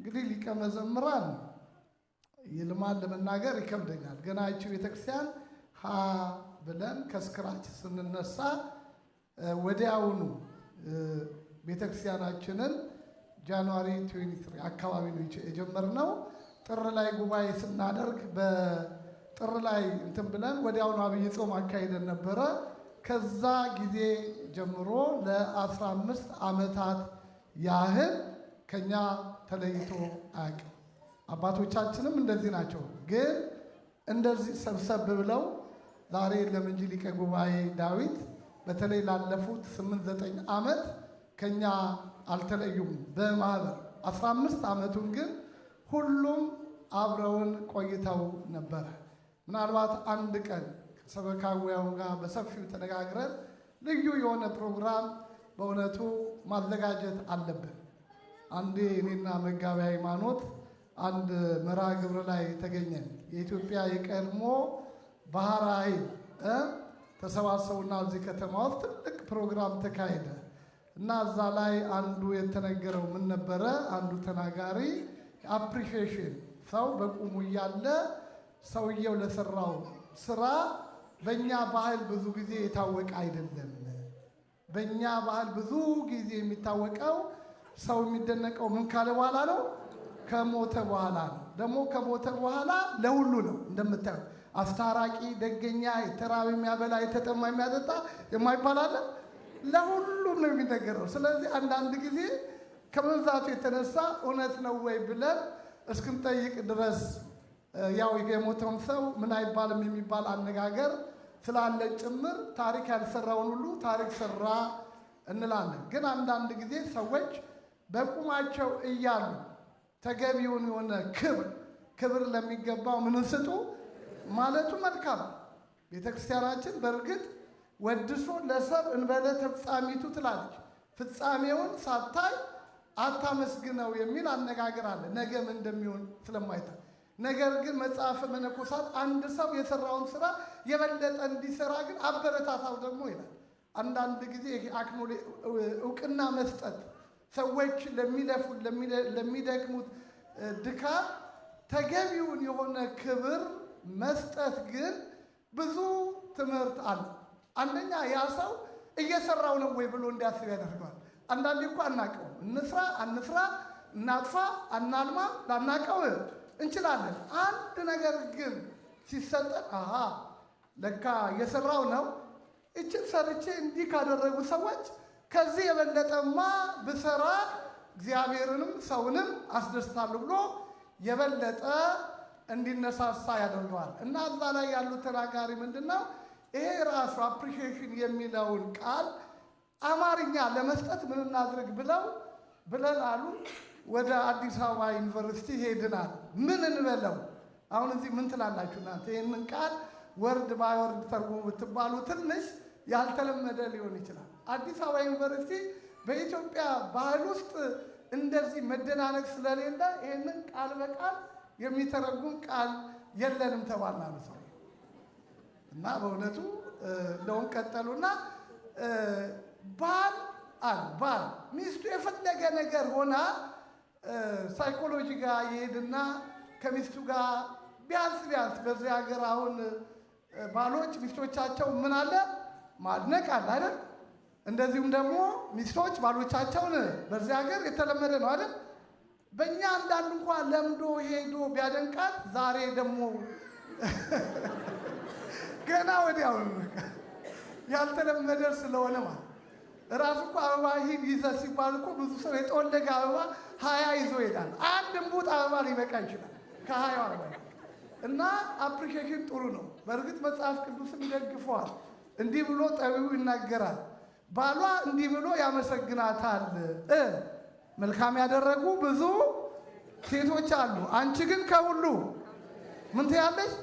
እንግዲህ ሊቀ መዘምራን ይልማን ለመናገር ይከብደኛል። ገና ይቺ ቤተክርስቲያን ሀ ብለን ከ scratch ስንነሳ ወዲያውኑ ቤተክርስቲያናችንን January 23 አካባቢ ነው የጀመርነው። ጥር ላይ ጉባኤ ስናደርግ በጥር ላይ እንትን ብለን ወዲያውኑ አብይ ጾም አካሂደን ነበረ። ከዛ ጊዜ ጀምሮ ለ15 ዓመታት ያህል ከኛ ተለይቶ አያውቅም። አባቶቻችንም እንደዚህ ናቸው። ግን እንደዚህ ሰብሰብ ብለው ዛሬ የለም እንጂ ሊቀ ጉባኤ ዳዊት በተለይ ላለፉት 8 9 ዓመት ከኛ አልተለዩም። በማህበር 15 ዓመቱን ግን ሁሉም አብረውን ቆይተው ነበረ። ምናልባት አንድ ቀን ከሰበካ ጉባኤው ጋር በሰፊው ተነጋግረን ልዩ የሆነ ፕሮግራም በእውነቱ ማዘጋጀት አለብን። አንዴ እኔና መጋቢ ሃይማኖት አንድ መርሃ ግብር ላይ ተገኘን። የኢትዮጵያ የቀድሞ ባህር ኃይል ተሰባሰቡና እዚህ ከተማ ውስጥ ትልቅ ፕሮግራም ተካሄደ እና እዛ ላይ አንዱ የተነገረው ምን ነበረ? አንዱ ተናጋሪ appreciation፣ ሰው በቁሙ እያለ ሰውየው ለሰራው ስራ በእኛ ባህል ብዙ ጊዜ የታወቀ አይደለም። በእኛ ባህል ብዙ ጊዜ የሚታወቀው ሰው የሚደነቀው ምን ካለ በኋላ ነው? ከሞተ በኋላ ነው። ደግሞ ከሞተ በኋላ ለሁሉ ነው። እንደምታዩት አስታራቂ፣ ደገኛ፣ የተራበ የሚያበላ፣ የተጠማ የሚያጠጣ የማይባል አለ። ለሁሉም ነው የሚነገረው። ስለዚህ አንዳንድ ጊዜ ከመብዛቱ የተነሳ እውነት ነው ወይ ብለን እስክንጠይቅ ድረስ ያው የሞተውን ሰው ምን አይባልም የሚባል አነጋገር ስላለ ጭምር ታሪክ ያልሰራውን ሁሉ ታሪክ ሰራ እንላለን። ግን አንዳንድ ጊዜ ሰዎች በቁማቸው እያሉ ተገቢውን የሆነ ክብር፣ ክብር ለሚገባው ምን ስጡ ማለቱ መልካም። ቤተ ክርስቲያናችን በእርግጥ ወድሶ ለሰብእ እንበለ ተፍጻሜቱ ትላለች። ፍጻሜውን ሳታይ አታመስግነው የሚል አነጋገር አለ። ነገ ምን እንደሚሆን ስለማይታ፣ ነገር ግን መጽሐፈ መነኮሳት አንድ ሰው የሰራውን ስራ የበለጠ እንዲሰራ ግን አበረታታው ደግሞ ይላል። አንዳንድ ጊዜ ይሄ እውቅና መስጠት፣ ሰዎች ለሚለፉ ለሚደክሙት ድካም ተገቢውን የሆነ ክብር መስጠት ግን ብዙ ትምህርት አለ። አንደኛ ያ ሰው እየሰራው ነው ወይ ብሎ እንዲያስብ ያደርገዋል። አንዳንዴ እኮ አናውቀውም። እንስራ አንስራ፣ እናጥፋ አናልማ ላናውቀው እንችላለን። አንድ ነገር ግን ሲሰጠን አሃ ለካ እየሰራው ነው፣ እችን ሰርቼ እንዲህ ካደረጉ ሰዎች ከዚህ የበለጠማ ብሰራ እግዚአብሔርንም ሰውንም አስደስታለሁ ብሎ የበለጠ እንዲነሳሳ ያደርገዋል። እና እዛ ላይ ያሉት ተናጋሪ ምንድን ነው፣ ይሄ ራሱ appreciation የሚለውን ቃል አማርኛ ለመስጠት ምን እናድርግ ብለው ብለን አሉ ወደ አዲስ አበባ ዩኒቨርሲቲ ሄድናል። ምን እንበለው? አሁን እዚህ ምን ትላላችሁ እናንተ? ይህንን ቃል word by word ተርጉሙ ብትባሉ ትንሽ ያልተለመደ ሊሆን ይችላል። አዲስ አበባ ዩኒቨርሲቲ በኢትዮጵያ ባህል ውስጥ እንደዚህ መደናነቅ ስለሌለ ይህንን ቃል በቃል የሚተረጉም ቃል የለንም ተባልና ነው ሰው። እና በእውነቱ እንደውም ቀጠሉና ባል አሉ፣ ባል ሚስቱ የፈለገ ነገር ሆና ሳይኮሎጂ ጋር ይሄድና ከሚስቱ ጋር ቢያንስ ቢያንስ በዚህ ሀገር አሁን ባሎች ሚስቶቻቸው ምን አለ ማድነቅ አለ አይደል? እንደዚሁም ደግሞ ሚስቶች ባሎቻቸውን በዚህ ሀገር የተለመደ ነው አይደል? በእኛ አንዳንድ እንኳን ለምዶ ሄዶ ቢያደንቃት ዛሬ ደግሞ ገና ወዲያው ያልተለመደ ስለሆነ ማለት ራሱ እኮ አበባ ሂድ ይዘህ ሲባል እኮ ብዙ ሰው የጠወለገ አበባ 20 ይዞ ይሄዳል። አንድ እምቡጥ አበባ ሊበቃ ይችላል ከ20ው አበባ። እና appreciation ጥሩ ነው። በእርግጥ መጽሐፍ ቅዱስም ይደግፈዋል። እንዲህ ብሎ ጠቢቡ ይናገራል። ባሏ እንዲህ ብሎ ያመሰግናታል። መልካም ያደረጉ ብዙ ሴቶች አሉ፣ አንቺ ግን ከሁሉ ምን ትያለሽ?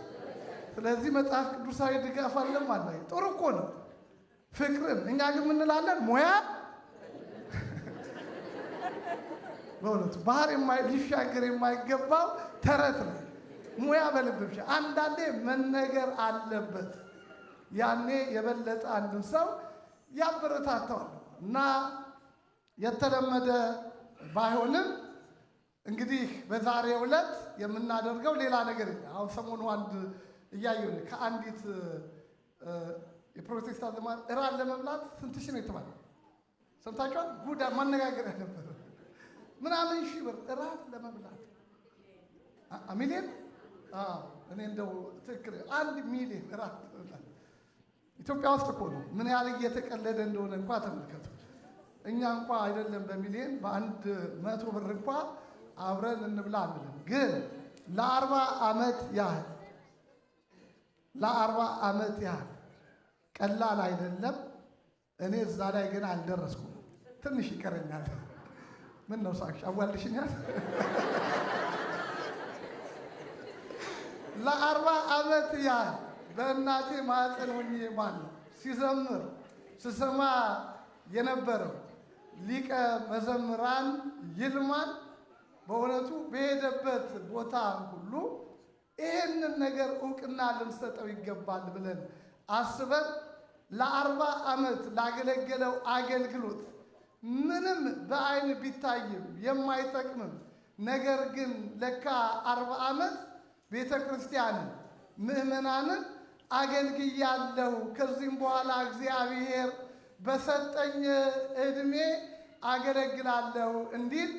ስለዚህ መጽሐፍ ቅዱሳዊ ድጋፍ አለ ማለት ነው። ጥሩ እኮ ነው ፍቅርን። እኛ ግን ምን እንላለን? ሙያ በእውነቱ ባህር ሊሻገር የማይገባው ተረት ነው። ሙያ በልብ ብቻ አንዳንዴ መነገር አለበት። ያኔ የበለጠ አንድን ሰው ያበረታተዋል። እና የተለመደ ባይሆንም እንግዲህ በዛሬው ዕለት የምናደርገው ሌላ ነገር የለም። አሁን ሰሞኑ አንድ እያየሁ ከአንዲት የፕሮቴስታንት ዘማሪ እራት ለመብላት ስንት ሺህ ነው የተባለው? ሰምታችኋል? ጉዳ ማነጋገሪያ ነበር። ምናምን ሺህ ብር እራት ለመብላት ሚሊዮን። እኔ እንደው ትክክል 1 ሚሊዮን እራት ለመብላት ኢትዮጵያ ውስጥ እኮ ነው። ምን ያህል እየተቀለደ እንደሆነ እንኳ ተመልከቱ። እኛ እንኳ አይደለም በሚሊዮን በ100 ብር እንኳ አብረን እንብላ አንልም። ግን ለ40 ዓመት ያህል ለ40 ዓመት ያህል ቀላል አይደለም። እኔ እዛ ላይ ግን አልደረስኩም። ትንሽ ይቀረኛል። ምን ነው ሳቅሽ? አዋልሽኛል። ለ40 ዓመት ያህል በእናቴ ማህፀን ሆኜ ማለት ነው ሲዘምር ስሰማ የነበረው ሊቀ መዘምራን ይልማን በእውነቱ በሄደበት ቦታ ሁሉ ይህንን ነገር እውቅና ልንሰጠው ይገባል ብለን አስበን ለ40 ዓመት ላገለገለው አገልግሎት ምንም በአይን ቢታይም የማይጠቅምም ነገር ግን ለካ 40 ዓመት ቤተ ክርስቲያንን ምዕመናንን አገልግያለሁ። ከዚህም በኋላ እግዚአብሔር በሰጠኝ ዕድሜ አገለግላለሁ እንዲል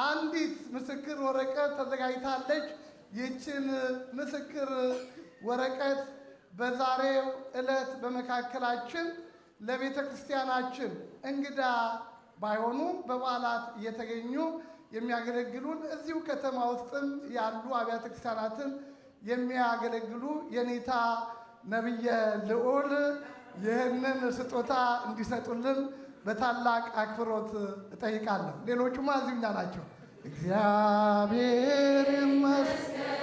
አንዲት ምስክር ወረቀት ተዘጋጅታለች። ይህችን ምስክር ወረቀት በዛሬው ዕለት በመካከላችን ለቤተ ክርስቲያናችን እንግዳ ባይሆኑ በበዓላት እየተገኙ የሚያገለግሉን እዚሁ ከተማ ውስጥም ያሉ አብያተ ክርስቲያናትን የሚያገለግሉ የኔታ ነቢየ ልዑል ይህንን ስጦታ እንዲሰጡልን በታላቅ አክብሮት እጠይቃለሁ። ሌሎቹማ እዚሁ እኛ ናቸው። እግዚአብሔር ይመስገን።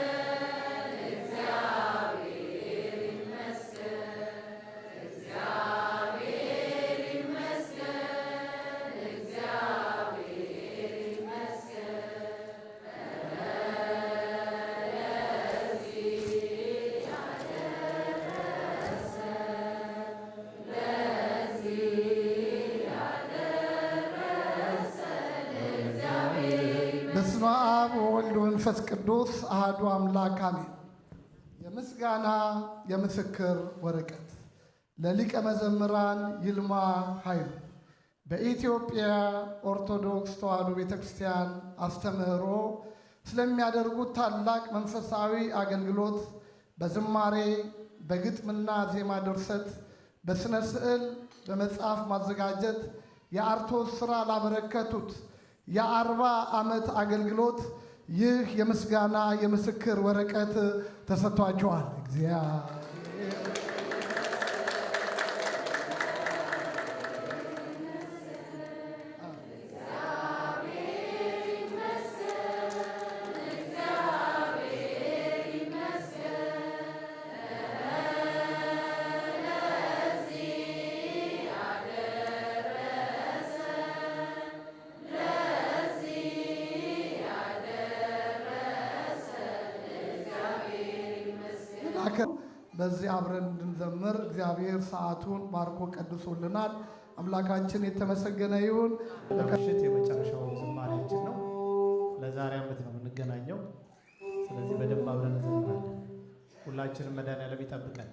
በስመ አብ ወወልድ ወመንፈስ ቅዱስ አሐዱ አምላክ አሜን። የምስጋና የምስክር ወረቀት ለሊቀ መዘምራን ይልማ ኃይሉ በኢትዮጵያ ኦርቶዶክስ ተዋሕዶ ቤተ ክርስቲያን አስተምህሮ ስለሚያደርጉት ታላቅ መንፈሳዊ አገልግሎት በዝማሬ፣ በግጥምና ዜማ ድርሰት፣ በሥነ ስዕል፣ በመጽሐፍ ማዘጋጀት የአርትዖት ሥራ ላበረከቱት የ40 ዓመት አገልግሎት ይህ የምስጋና የምስክር ወረቀት ተሰጥቷቸዋል። እግዚአብሔር በዚህ አብረን እንድንዘምር እግዚአብሔር ሰዓቱን ባርኮ ቀድሶልናል። አምላካችን የተመሰገነ ይሁን። ምሽት የመጨረሻው ዝማሬያችን ነው። ለዛሬ ዓመት ነው የምንገናኘው። ስለዚህ በደንብ አብረን እንዘምራለን። ሁላችንም መድኃኔዓለም ይጠብቀን።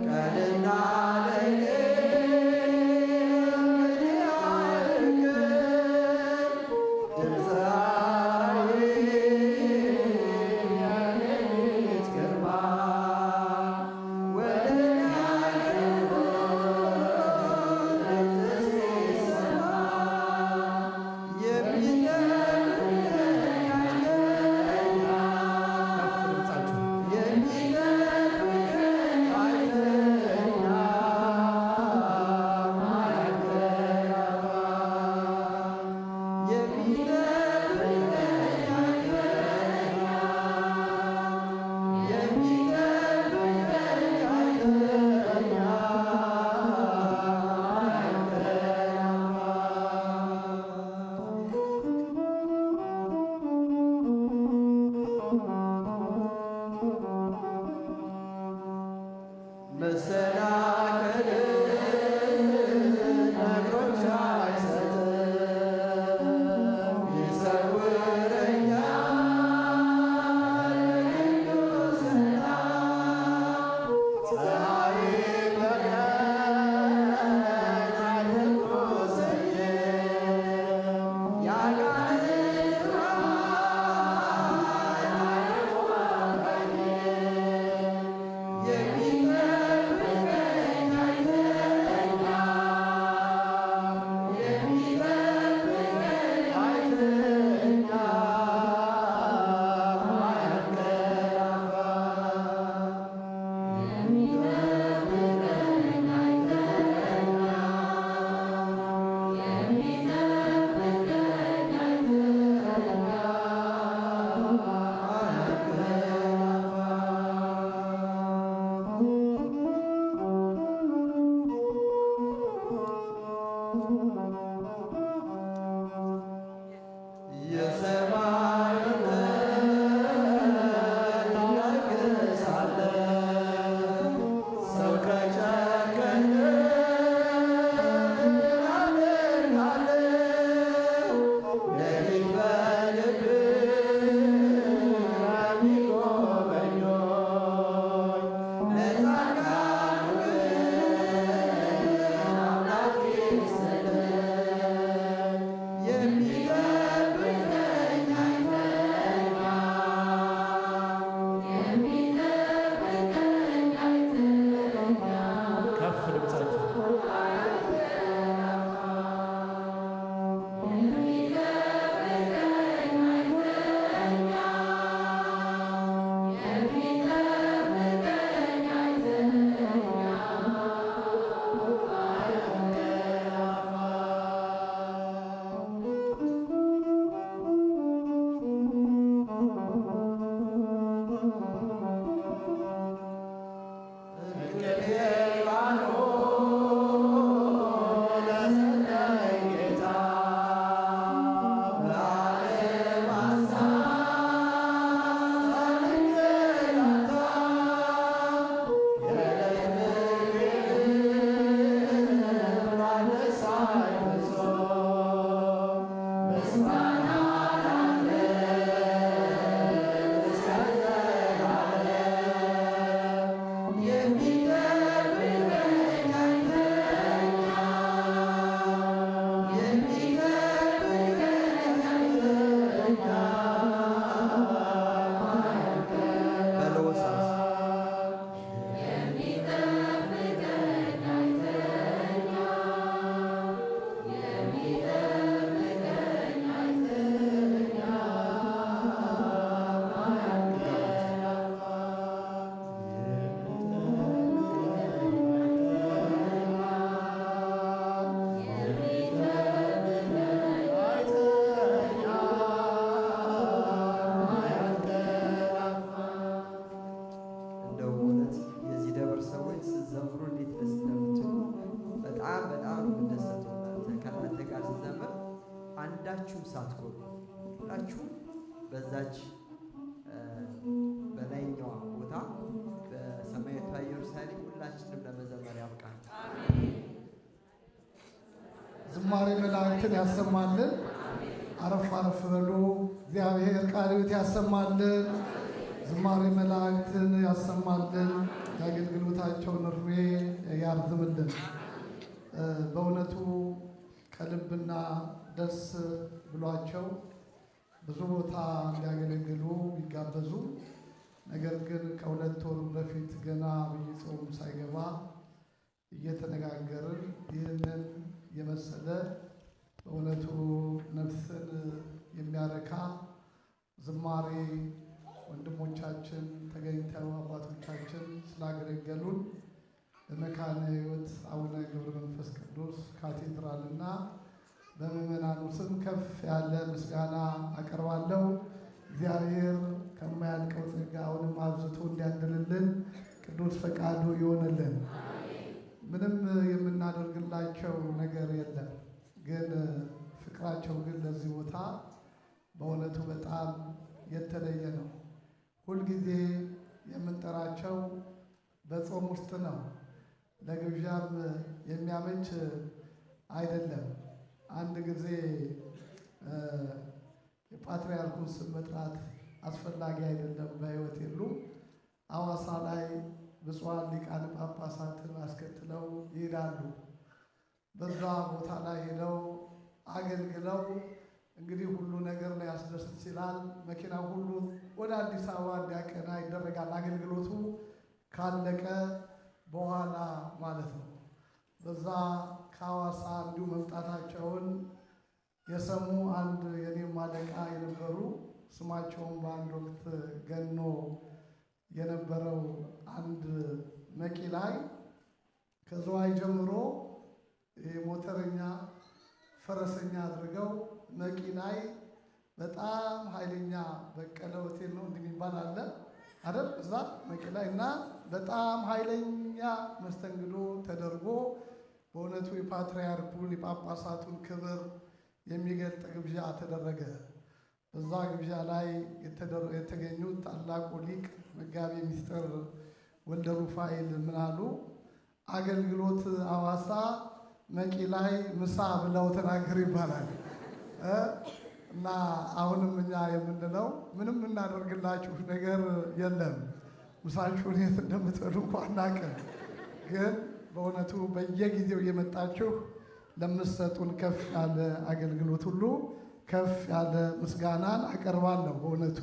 ቀንና ሌሊት እንደው እውነት የዚህ ደብር ሰዎች ስትዘምሩ እንዴት ደስ እንደምትሉ በጣም በጣም ነው የምደሰተው። እናንተ ከእናንተ ጋር ስዘምር አንዳችሁም ሳትጎሉ ሁላችሁም በዛች በላይኛዋ ቦታ በሰማያዊቷ ኢየሩሳሌም ሁላችንም ለመዘመር ያብቃል። ዝማሬ መላእክትን ያሰማልን። አረፍ አረፍ በሉ። እግዚአብሔር ቃለ ሕይወት ያሰማልን። ዝማሬ መላእክትን ያሰማልን። የአገልግሎታቸውን እድሜ ያርዝምልን። በእውነቱ ከልብና ደስ ብሏቸው ብዙ ቦታ እንዲያገለግሉ ቢጋበዙ ነገር ግን ከ2 ወር በፊት ገና ዐቢይ ጾም ሳይገባ እየተነጋገርን ይህንን የመሰለ በእውነቱ ነፍስን የሚያረካ ዝማሬ ወንድሞቻችን ተገኝተው አባቶቻችን ስላገለገሉን በመካነ ሕይወት አቡነ ገብረ መንፈስ ቅዱስ ካቴድራልና በምዕመናኑ ስም ከፍ ያለ ምስጋና አቀርባለሁ። እግዚአብሔር ከማያልቀው ጸጋ አሁንም አብዝቶ እንዲያድልልን ቅዱስ ፈቃዱ ይሆንልን። ምንም የምናደርግላቸው ነገር የለም፣ ግን ፍቅራቸው ግን ለዚህ ቦታ በእውነቱ በጣም የተለየ ነው። ሁልጊዜ የምንጠራቸው በጾም ውስጥ ነው። ለግብዣም የሚያመች አይደለም። አንድ ጊዜ የፓትርያርኩን ስም መጥራት አስፈላጊ አይደለም፣ በሕይወት የሉም። ሐዋሳ ላይ ብፁዓን ሊቃነ ጳጳሳትን አስከትለው ይሄዳሉ። በዛ ቦታ ላይ ሄደው አገልግለው እንግዲህ ሁሉ ነገር ላይ ያስደስት ይችላል። መኪና ሁሉ ወደ አዲስ አበባ እንዲያቀና ይደረጋል። አገልግሎቱ ካለቀ በኋላ ማለት ነው። በዛ ከሐዋሳ እንዲሁ መምጣታቸውን የሰሙ አንድ የኔም አለቃ የነበሩ ስማቸውን በአንድ ወቅት ገኖ የነበረው አንድ መቂ ላይ ከዝዋይ ጀምሮ ሞተረኛ ፈረሰኛ አድርገው መቂ ላይ በጣም ኃይለኛ በቀለ ሆቴል ነው እንዲህ የሚባል አለ አይደል? እዛ መቂ ላይ እና በጣም ኃይለኛ መስተንግዶ ተደርጎ በእውነቱ የፓትርያርኩን የጳጳሳቱን ክብር የሚገልጥ ግብዣ ተደረገ። በዛ ግብዣ ላይ የተገኙት ታላቁ ሊቅ መጋቤ ምስጢር ወልደ ሩፋኤል ምን አሉ? አገልግሎት ሐዋሳ መቂ ላይ ምሳ ብለው ተናገሩ ይባላል። እና አሁንም እኛ የምንለው ምንም የምናደርግላችሁ ነገር የለም። ምሳችሁን የት እንደምትበሉ እንኳ አናውቅም። ግን በእውነቱ በየጊዜው እየመጣችሁ ለምትሰጡን ከፍ ያለ አገልግሎት ሁሉ ከፍ ያለ ምስጋናን አቀርባለሁ። በእውነቱ